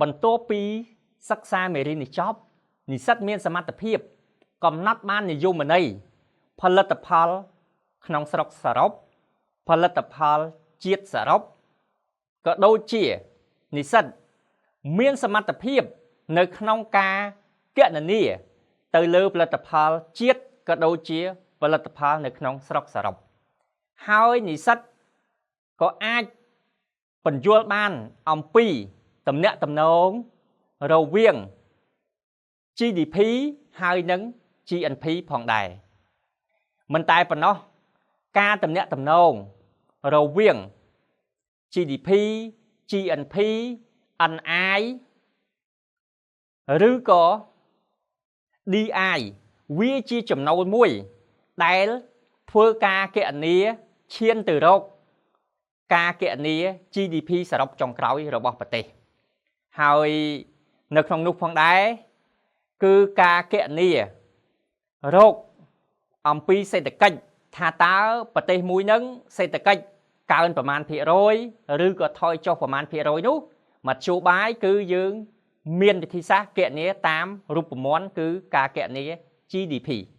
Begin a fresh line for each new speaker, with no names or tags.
បន្ទាប់ពីសិក្សាមេរៀននេះចប់និស្សិតមានសមត្ថភាពកំណត់បាននិយមន័យផលិតផលក្នុងស្រុកសរុបផលិតផលជាតិសរុបក៏ដូចជានិស្សិតមានសមត្ថភាពនៅក្នុងការគណនាទៅលើផលិតផលជាតិក៏ដូចជាផលិតផលនៅក្នុងស្រុកសរុបហើយនិស្សិតក៏អាចពន្យល់បានអំពីទំនាក់ទំនងរវាង GDP ហើយនិង GNP ផងដែរមិនតែប៉ុណ្ណោះការទំនាក់ទំនងរវាង GDP GNP NI ឬក៏ DI វាជាចំណូលមួយដែលធ្វើការគណនាឈានទៅរកការគណនា GDP សរុបចុងក្រោយរបស់ប្រទេសហើយនៅក្នុងនោះផងដែរគឺការគណនារកអំពីសេដ្ឋកិច្ចថាតើប្រទេសមួយនឹងសេដ្ឋកិច្ចកើនប្រមាណភាគរយឬក៏ថយចុះប្រមាណភាគរយនោះមធ្យោបាយគឺយើងមានវិធីសាស្ត្រគណនាតាមរូបមន្តគឺការគណនា GDP។